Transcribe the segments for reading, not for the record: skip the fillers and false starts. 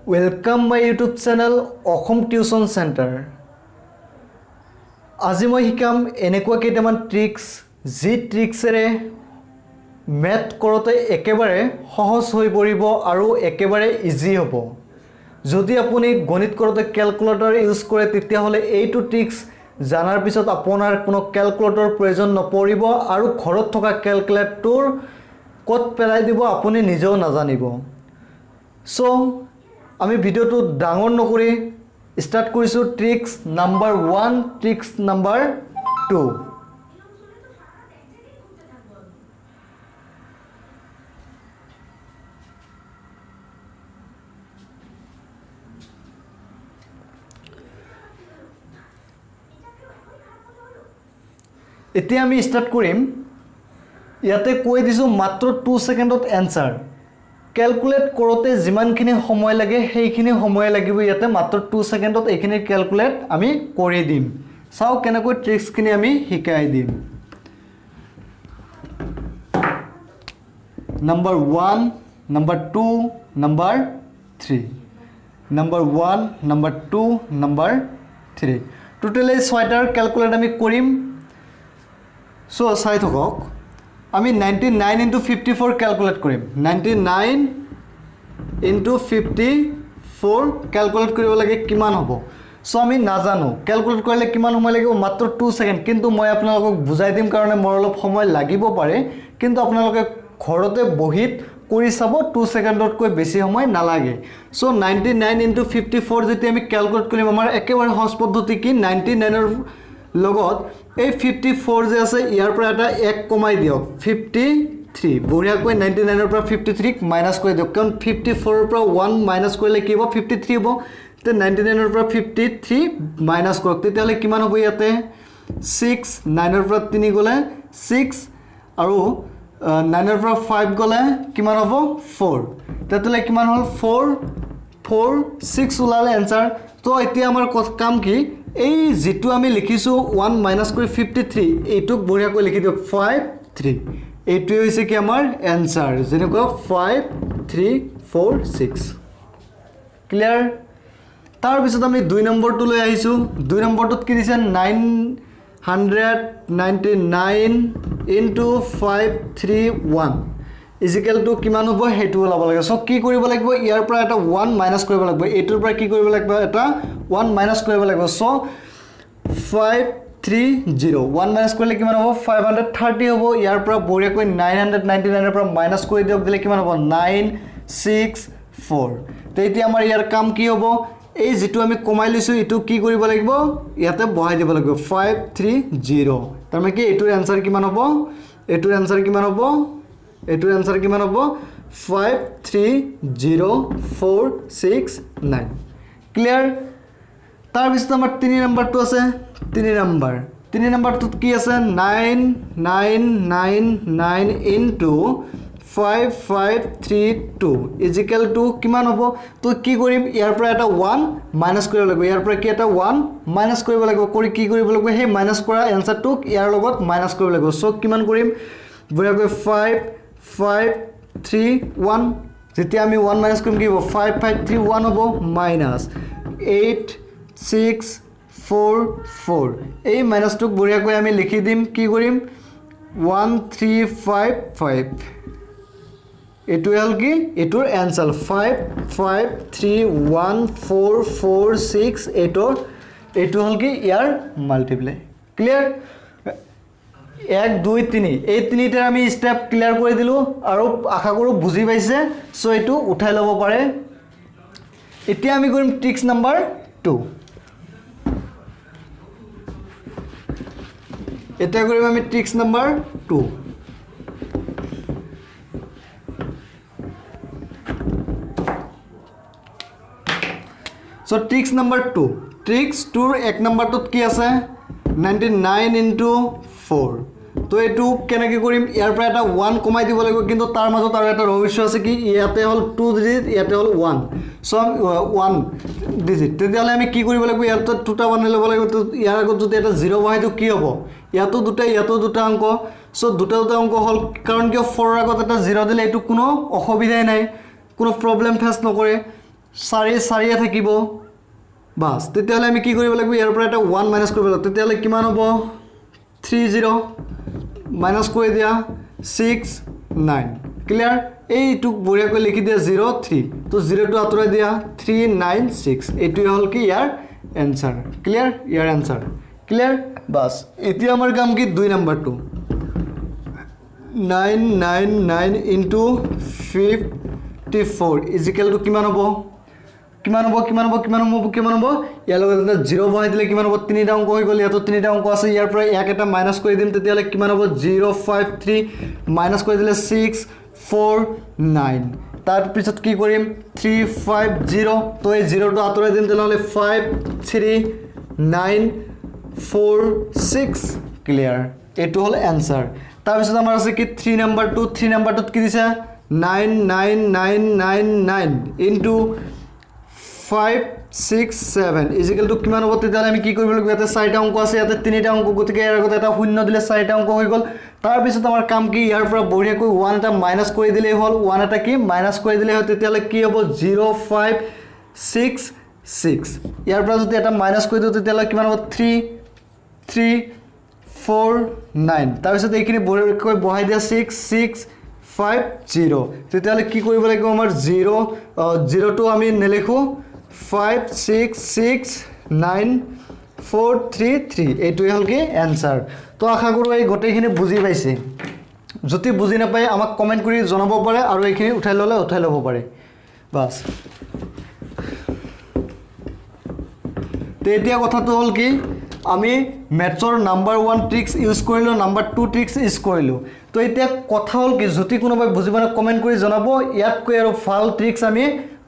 Welcome my YouTube channel Assam tuition centre. আজি মই শিকাম এনেকুৱা কেইটামান ট্ৰিক্স, যি ট্ৰিক্সেৰে মেথ কৰোঁতে একেবাৰে সহজ হৈ পৰিব আৰু একেবাৰে ইজি হ'ব। যদি আপুনি গণিত কৰোঁতে কেলকুলেটৰ ইউজ কৰে, তেতিয়াহ'লে এইটো ট্ৰিক্স জনাৰ পিছত আপোনাৰ কোনো কেলকুলেটৰ প্ৰয়োজন নপৰিব আৰু ঘৰত থকা কেলকুলেটৰ ক'ত পেলাই দিব আপুনি নিজেও নাজানিব। চ' আমি ভিডিঅ'টো ডাঙৰ নকৰি ষ্টাৰ্ট কৰিছোঁ tricks number 1, tricks number 2। এতিয়া আমি ষ্টাৰ্ট কৰিম। ইয়াতে কৈ দিছোঁ মাত্ৰ 2 ছেকেণ্ডত এনচাৰ। কেলকুলেট কৰোঁতে যিমানখিনি সময় লাগে সেইখিনি সময় লাগিব, ইয়াতে মাত্ৰ 2 ছেকেণ্ডত এইখিনি কেলকুলেট আমি কৰি দিম। চাওক কেনেকৈ ট্ৰিক্সখিনি আমি শিকাই দিম। Number 1, number 2, number 3, number 1, number 2, number 3, total এই 6টাৰ কেলকুলেট আমি কৰিম। চ' চাই থাকক, আমি 99 ইনটু 54 কেলকুলেট কৰিম। 99 ইনটু 54 কেলকুলেট কৰিব লাগে কিমান হ'ব। চ' আমি নাজানো কেলকুলেট কৰিলে কিমান সময় লাগিব, মাত্ৰ 2 ছেকেণ্ড। কিন্তু মই আপোনালোকক বুজাই দিম কাৰণে মোৰ অলপ সময় লাগিব পাৰে, কিন্তু আপোনালোকে ঘৰতে বহীত কৰি চাব, 2 ছেকেণ্ডতকৈ বেছি সময় নালাগে। চ' 99 ইনটু 54 যেতিয়া আমি কেলকুলেট কৰিম, আমাৰ একেবাৰে সহজ পদ্ধতি কি, 99ৰ লগত এই 54 যে আছে ইয়াৰ পৰা এটা 1 কমাই দিয়ক, 53। বঢ়িয়াকৈ 99ৰ পৰা 53ক মাইনাছ কৰি দিয়ক, কাৰণ 54ৰ পৰা 1 মাইনাছ কৰিলে কি হ'ব, 53 হ'ব। তেতিয়া 99ৰ পৰা 53 মাইনাছ কৰক, তেতিয়াহ'লে কিমান হ'ব ইয়াতে 6, 9ৰ পৰা 3 গ'লে 6, আৰু 9ৰ পৰা 5 গ'লে কিমান হ'ব 4। তেতিয়াহ'লে কিমান হ'ল 4 4 6 ওলালে এনচাৰ। তো এতিয়া আমাৰ কাম কি, এই যিটো আমি লিখিছোঁ 1 মাইনাছ কৰি 53, এইটোক বঢ়িয়াকৈ লিখি দিয়ক 5 3। এইটোৱে হৈছে কি আমাৰ এনচাৰ, যেনেকুৱা 5 3 4 6। ক্লিয়াৰ? তাৰপিছত আমি 2 নম্বৰটোলৈ আহিছোঁ। 2 নম্বৰটোত কি দিছে, 999 ইনটু 5 3 1 is equal two কিমান হ'ব সেইটো ওলাব লাগে। চ' কি কৰিব লাগিব, ইয়াৰ পৰা এটা 1 মাইনাছ কৰিব লাগিব, এইটোৰ পৰা কি কৰিব লাগিব, এটা 1 মাইনাছ কৰিব লাগিব। চ' 5 3 0 1 মাইনাছ কৰিলে কিমান হ'ব, 530 হ'ব। ইয়াৰ পৰা বঢ়িয়াকৈ 999ৰ পৰা মাইনাছ কৰি দিয়ক, দিলে কিমান হ'ব 9 6 4। তো এতিয়া আমাৰ ইয়াৰ কাম কি হ'ব, এই যিটো আমি কমাই লৈছোঁ এইটো কি কৰিব লাগিব, ইয়াতে বহাই দিব লাগিব 5 3 0। তাৰমানে কি এইটোৰ এনচাৰ কিমান হ'ব, এইটোৰ এনচাৰ কিমান হ'ব, এইটোৰ এনচাৰ কিমান হ'ব 5 3 0 4 6 9। ক্লিয়াৰ? তাৰপিছত আমাৰ 3 নম্বৰটো আছে। 3 নম্বৰটোত কি আছে, 9 9 9 9 ইনটু 5 5 3 2 is equal two কিমান হ'ব। তো কি কৰিম, ইয়াৰ পৰা এটা 1 মাইনাছ কৰিব লাগিব, ইয়াৰ পৰা কি এটা 1 মাইনাছ কৰিব লাগিব, কৰি কি কৰিব লাগিব, সেই মাইনাছ কৰা এনচাৰটোক ইয়াৰ লগত মাইনাছ কৰিব লাগিব। চ' কিমান কৰিম, বঢ়িয়াকৈ 5 5 3 1, যেতিয়া আমি 1 মাইনাছ কৰিম কি হ'ব, 5 5 3 1 হ'ব, মাইনাছ 8 6 4 4। এই মাইনাছটোক বঢ়িয়াকৈ আমি লিখি দিম, কি কৰিম 1 3 5 5। এইটোৱে হ'ল কি এইটোৰ এনচাৰ, 5 5 3 1 4 4 6 এইটোৰ, এইটো হ'ল কি ইয়াৰ মাল্টিপ্লাই। ক্লিয়াৰ? 1 2 3 এই তিনিটাৰ আমি ষ্টেপ ক্লিয়াৰ কৰি দিলোঁ আৰু আশা কৰোঁ বুজি পাইছে। চ' এইটো উঠাই ল'ব পাৰে। এতিয়া আমি কৰিম ট্ৰিক্স নাম্বাৰ 2। এতিয়া কৰিম আমি tricks number 2। So' tricks number 2, tricks 2ৰ 1 নম্বৰটোত কি আছে, 99 ইনটু 4। তো এইটো কেনেকৈ কৰিম, ইয়াৰ পৰা এটা 1 কমাই দিব লাগিব, কিন্তু তাৰ মাজত আৰু এটা ৰহস্য আছে কি, ইয়াতে হ'ল 2 ডিজিট, ইয়াতে হ'ল 1। চ' 1 ডিজিট, তেতিয়াহ'লে আমি কি কৰিব লাগিব, ইয়াত দুটা বনাই ল'ব লাগিব। তো ইয়াৰ আগত যদি এটা 0 বহাই দিওঁ কি হ'ব, ইয়াতো দুটা, ইয়াতো দুটা অংক। চ' দুটা দুটা অংক হ'ল, কাৰণ কিয় 4ৰ আগত এটা 0 দিলে এইটো কোনো অসুবিধাই নাই, কোনো প্ৰব্লেম ফেচ নকৰে। চাৰি চাৰিয়ে থাকিব, বাছ। তেতিয়াহ'লে আমি কি কৰিব লাগিব? ইয়াৰ পৰা এটা ওৱান মাইনাছ কৰিব লাগিব। তেতিয়াহ'লে কিমান হ'ব? থ্ৰী জিৰ' মাইনাছ কৰি দিয়া ছিক্স নাইন। ক্লিয়াৰ? এইটোক বঢ়িয়াকৈ লিখি দিয়া জিৰ' থ্ৰী, তো জিৰ'টো আঁতৰাই দিয়া থ্ৰী নাইন ছিক্স। এইটোৱে হ'ল কি ইয়াৰ এনচাৰ। ক্লিয়াৰ? ইয়াৰ এনচাৰ ক্লিয়াৰ। বাছ, এতিয়া আমাৰ কাম কি? দুই নম্বৰটো nine nine nine into 54 is equal to কিমান হ'ব? কিমান হ'ব? কিমান হ'ব? কিমান হ'ব? কিমান হ'ব? ইয়াৰ লগত এটা জিৰ' বহাই দিলে কিমান হ'ব? তিনিটা অংক হৈ গ'ল। ইয়াতো তিনিটা অংক আছে। ইয়াৰ পৰা ইয়াক এটা মাইনাছ কৰি দিম, তেতিয়াহ'লে কিমান হ'ব? জিৰ' ফাইভ থ্ৰী মাইনাছ কৰি দিলে ছিক্স ফ'ৰ নাইন। তাৰপিছত কি কৰিম? থ্ৰী ফাইভ জিৰ', তো এই জিৰ'টো আঁতৰাই দিম, তেনেহ'লে 5 3 9 4 6। ক্লিয়াৰ? এইটো হ'ল এনচাৰ। তাৰপিছত আমাৰ আছে কি? থ্ৰী নাম্বাৰটো। থ্ৰী নাম্বাৰটোত কি দিছে? 9 9 9 9 9 into 5 6 7 is equal to কিমান হ'ব? তেতিয়াহ'লে আমি কি কৰিব লাগিব? ইয়াতে চাৰিটা অংক আছে, ইয়াতে তিনিটা অংক, গতিকে ইয়াৰ আগতে এটা শূন্য দিলে চাৰিটা অংক হৈ গ'ল। তাৰপিছত আমাৰ কাম কি? ইয়াৰ পৰা বঢ়িয়াকৈ ওৱান এটা মাইনাছ কৰি দিলেই হ'ল। ওৱান এটা কি মাইনাছ কৰি দিলেই হ'ল। তেতিয়াহ'লে কি হ'ব? Zero' five six six. ইয়াৰ পৰা যদি এটা মাইনাছ কৰি দিওঁ, তেতিয়াহ'লে কিমান হ'ব? Three three four nine. তাৰপিছত এইখিনি বঢ়িয়াকৈ বহাই দিয়া ছিক্স ছিক্স ফাইভ জিৰ'। তেতিয়াহ'লে কি কৰিব লাগিব? আমাৰ জিৰ' জিৰ'টো আমি নেলিখোঁ। 5 6 6 9 4 3 3, এইটোৱে হ'ল কি এনচাৰ। তো আশা কৰোঁ এই গোটেইখিনি বুজি পাইছে। যদি বুজি নাপায়, আমাক কমেণ্ট কৰি জনাব পাৰে আৰু এইখিনি উঠাই ল'লে উঠাই ল'ব পাৰে। বাছ। তো এতিয়া কথাটো হ'ল কি, আমি মেথছৰ নাম্বাৰ ওৱান ট্ৰিক্স ইউজ কৰিলোঁ, নাম্বাৰ টু ট্ৰিক্স ইউজ কৰিলোঁ। তো এতিয়া কথা হ'ল কি, যদি কোনোবাই বুজি পোৱা নাই, কমেণ্ট কৰি জনাব। ইয়াতকৈ আৰু ভাল ট্ৰিক্স আমি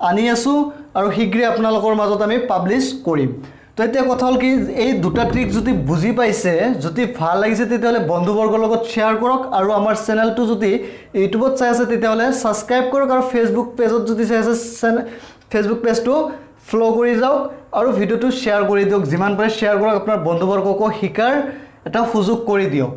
আনি আছোঁ আৰু শীঘ্ৰে আপোনালোকৰ মাজত আমি পাব্লিছ কৰিম। তো এতিয়া কথা হ'ল কি, এই দুটা ট্ৰিক যদি বুজি পাইছে, যদি ভাল লাগিছে, তেতিয়াহ'লে বন্ধুবৰ্গৰ লগত শ্বেয়াৰ কৰক আৰু আমাৰ চেনেলটো যদি ইউটিউবত চাই আছে, তেতিয়াহ'লে ছাবস্ক্ৰাইব কৰক আৰু ফেচবুক পেজত যদি চাই আছে, ফেচবুক পেজটো ফ'ল' কৰি যাওক আৰু ভিডিঅ'টো শ্বেয়াৰ কৰি দিয়ক। যিমান পাৰে শ্বেয়াৰ কৰক, আপোনাৰ বন্ধুবৰ্গকো শিকাৰ এটা সুযোগ কৰি দিয়ক।